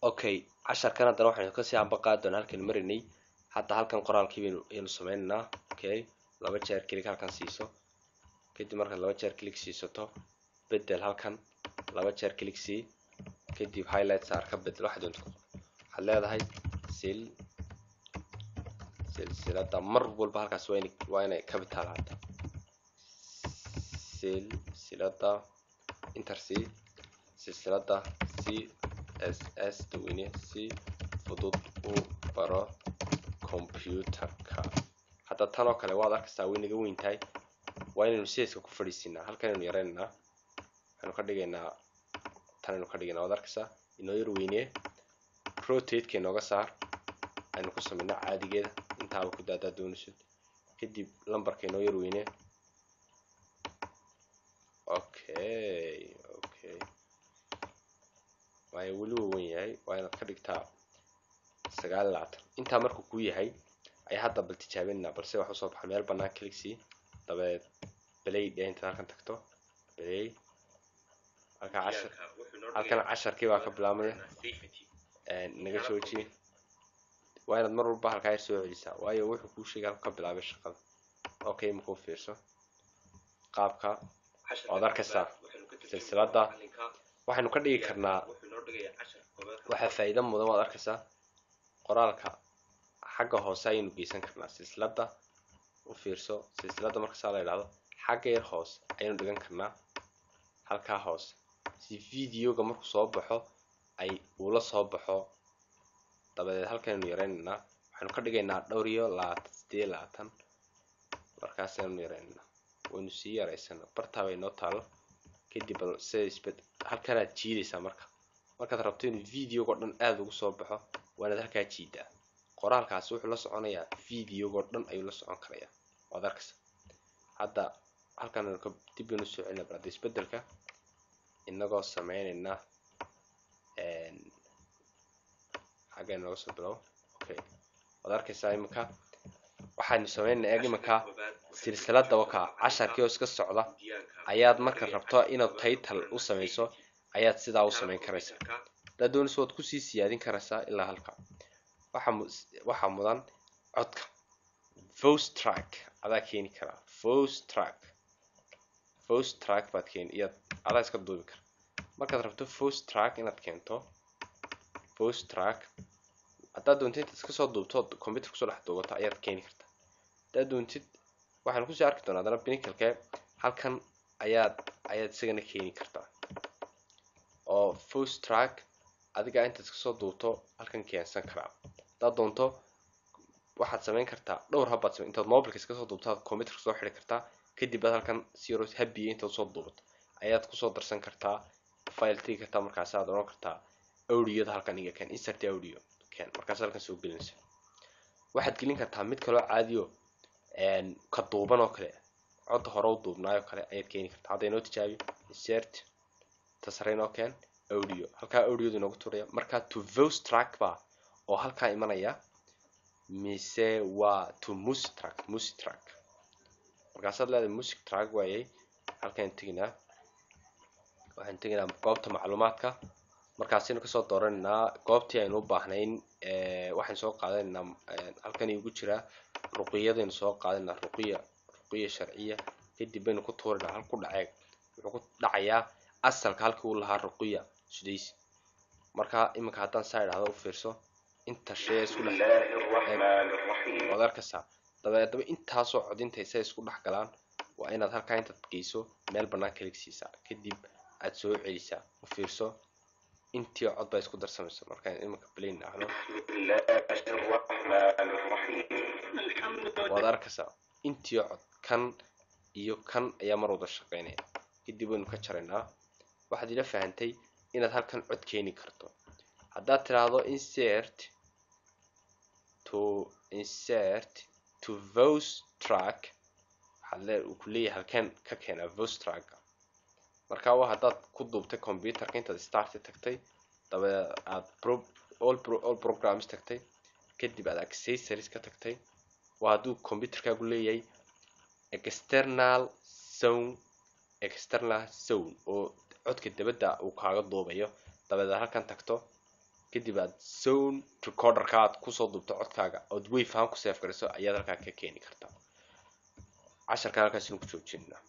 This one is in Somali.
Okay, casharkan haddana waxaynu kasii ambaqaadi doonaa halkan marinay. Hadda halkan qoraalkii baynu ayaynu sameynaynaa. Okay, laba jeer click halkan siiso. Kadib markaad laba jeer click siisato, bedel halkan, laba jeer click sii. Kadib highlight saar, ka bedel waxa doonto. Waxaad leedahay silsilada. Mar walba halkaas waa inay capital ahaato. Silsilada, enter c, silsilada CSS daweyne, si fudud u baro computerka. Hadda tan oo kale waad arkaysaa, way naga weyn tahay. Waa inaynu size-ka ku fadhiisinaa. Halkan aynu yaraynaynaa, waxaynu ka dhigaynaa tanaynu ka dhigaynaa. Waad arkaysaa, inoo yar weynee. Rotate-ka inooga saar, aynu ku samaynaa caadigeeda. Intaaba ku daadaa doonaysid. Kadib lambarka inoo yar weynee. Okay, waayo weli wuu wen yahay. Waa inaad ka dhigtaa 29. Intaa markuu kuu yahay ayaa hadda bal tijaabinaa balse wax usoo baxa. Meel bannaan click sii, dabeed play dhe. Intaad halkan tagto, play. Halkan cashar, halkan casharkii baa ka bilaabmaya. Naga jooji. Waa inaad mar walba halkaa yar soo celisaa, waayo wuxuu kuu sheegay halku ka bilaabay shaqada. Okay, imika u fiirso qaabka. Waad arkaysaa silsiladda. Waxaynu ka dhigi karnaa, waxaa faa'iido mudan, waad arkaysaa, qoraalka xagga hoose ayaynu geysan karnaa silsiladda. U fiirso silsiladda, marka saa la idhahdo, xagga yar hoose ayaynu dhigan karnaa, halkaa hoose, si videoga markuu soo baxo ay uula soo baxo. Dabadeed halkanaynu yaraynaynaa, waxaynu ka dhigaynaa dhowr iyo labaatan, 28. Markaasaynu yaraynaynaa, waynu sii yaraysana, bartaa bay noo taalo. Kadib bal sida isbed, halkanaad jiidaysaa. Markaad rabto inuu videogo dhan aada ugu soo baxo, waa inaad halkaa jiidaa. Qoraalkaasi wuxuu la soconayaa videogo dhan ayuu la socon karayaa. Waad arkaysa hadda halkan dib baynu soo celina. Bal hadda isbedelka inagoo sameynayna xagga inooga soo bilow. Okay, waad arkaysaa iminka waxaynu sameynayna. Eeg iminka silsilada waka, casharkii oo iska socda ayaad marka rabto inaad title u samayso, ayaad sidaa u samayn karaysaa. Haddaad doonayso, waad kusii siyaadin karaysaa ilaa halka. Waxaa mudan codka voice track adaa keeni karaa. Voice track, voice track baad keeni, iyaad adaa iska duubi kara. Markaad rabto voice track inaad keento, voice track haddaad doontid, intaad iska soo duubto, computer kusoo dhex duubato, ayaad keeni kartaa. Haddaad doontid, waxaanu kusii arki doonaa haddana Pinnacleke, halkan ayaad isagana keeni kartaa oo voice track adiga intaad iska soo duubto halkan keensan karaa. Haddaad doonto, waxaad samayn kartaa dhowr habbaad samayn. Intaad mobilka iska soo duubto aad computerka soo xidhi kartaa. Kadib baad halkan si yaro habiya intaad soo duubato ayaad kusoo darsan kartaa, file tegi kartaa. Markaas aad odhan kartaa audioda halkan iga keen, insert audio keen. Markaas halkan soo gelinaysa. Waxaad gelin kartaa mid kaloo caadiyo ka duuban oo kale, cod hore u duubnaayoo kale ayaad keeni kartaa. Hadda inoo tijaabi. Insert, tasare inoo keen, audio. Halkaa audioda inoogu turaya. Markaa to voice track ba oo halkaa imanaya, mise waa to music track? Music track. Markaasaad leedahay music track waayay. Halkaan teginaa, waxaan teginaa goobta macluumaadka. Markaasaynu kasoo dooranaynaa goobtii aynu u baahnayn. Waxaan soo qaadanaynaa, halkan igu jiraa, ruqiyadaynu soo qaadanaa, ruqiya, ruqiya sharciya. Kadib baynu ku tuurinaa. Hal ku dhaceeg, wuxuu ku dhacayaa asalka halkii uu lahaa, ruqiya sudaysi. Marka iminka haddaan saa idhahdo, u fiirso inta shay isku dhex, waad arkaysaa. Dabeedaba intaasoo codintay say isku dhex galaan. Waa inaad halkaa intaad geyso meel bannaan click siisaa, kadib aad soo celisaa. U fiirso, intii cod baa isku darsamaysa. Markaan iminka play dhahno, waad arkaysaa intii cod, kan iyo kan ayaa mar wada shaqeynaya. Kadib waynu ka jaraynaa. Waxaad ila fahantay inaad halkan cod keeni karto. Haddaad tiraahdo insert to voice track, waxaad lee uu ku leeyahay halkeen ka keenaa voice tracka? Marka waa haddaad ku duubtay computerka, intaad start tagtay, dabadeed aad all programs tagtay, kadib aad accessories ka tagtay. Waa hadduu computerkaagu leeyahay external sound, external sound oo codka dabadda uu kaaga duubayo. Dabadeed halkan tagto, Kadib aad sound recorderka aad kusoo duubto codkaaga, ood wave ahaan ku save garayso, ayaad halkaa ka keeni kartaa. Casharkan halkaasinu ku joojinaa.